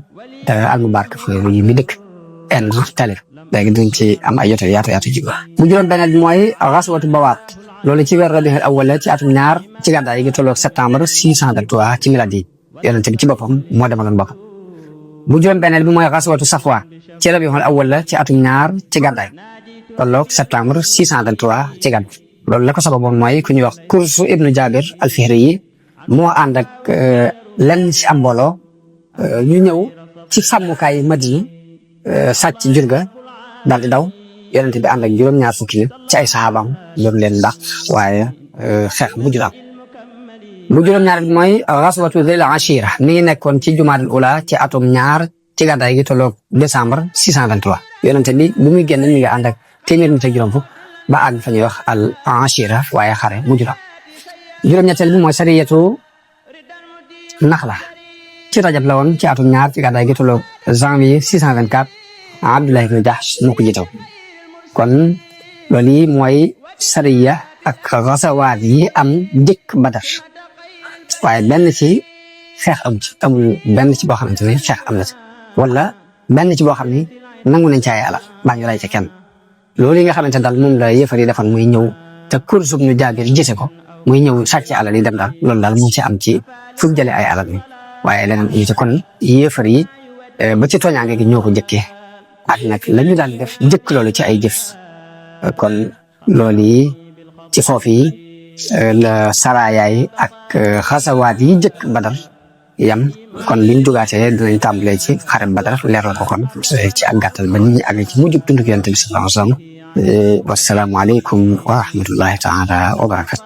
te al-Mubarak yi mi dëkk en talib léegi dañ ci am ay yoto yaatu ji bu juróom beneen bi mooy xaswatu Bawaat loolu ci weer Rabiul Awwal la ci atum ñaar ci gàddaay gi tolloog septembre 623 ci miladi yonent bi ci boppam moo demaloon boppam bu juróom beneen bi mooy xaswatu Safwa ci Rabiul Awwal la ci atum ñaar ci gàddaay tolloog septembre 623 ci gàddaay loolu la ko sababoon mooy ku ñuy wax Kursu ibnu Jabir al-Fihri yi moo ànd ak lenn ci am mbooloo ñu ñëw ci sàmmukaay Madina sàcc jur ga daal di daw yonent bi ànd ak juróom-ñaar fukki nit ci ay saxaabam doon leen ndax waaye xeex mujjul am bu juróom-ñaar bi mooy xaswatu Zil Ashira mi ngi nekkoon ci Jumaadal Ula ci atum ñaar ci gàddaay gi tolloog décembre 623 yonent bi bu muy génn mi ngi ànd ak téeméer nit ak juróom fukk ba àgg fa ñuy wax al Ashira waaye xare mujjul am juróom-ñetteel bi mooy sariyatu Naxla ci Rajab la woon ci atum ñaar ci gàddaay gi tolloog janvier 624 Abdullah ibn Jahsh moo ko jiite kon loolu yi mooy sariya ak xasawaat yi am njëkk Badar waaye benn ci xeex amul benn ci boo xamante ne xeex am na ci wala benn ci boo xam ne nangu nañ ci ay alal baa ñu ray ca kenn loolu yi nga xamante ne daal moom la yëfar yi defoon muy ñëw te Kursu ibnu Jaabir gise ko muy ñëw sàcc alal yi dem daal loolu daal mu ci am ci fu mu jëlee ay alal mi waaye leneen ñu ci kon yëfar yi ba ci tooñaange gi ñoo ko njëkkee ak nag la ñu daan def njëkk loolu ci ay jëf kon loolu yi ci foofu yi la saraayaay ak xasawaat yi njëkk Badar yam kon liñ dugaatee dinañ tàmbalee ci xare Badar leeral ko kon ci ak gàttal ba nit ñi àgg ci mujjub dunduk Yonent bi sallallahu alayhi wa sallam wassalaamu aleykum wa rahmatullahi taala wa barakatu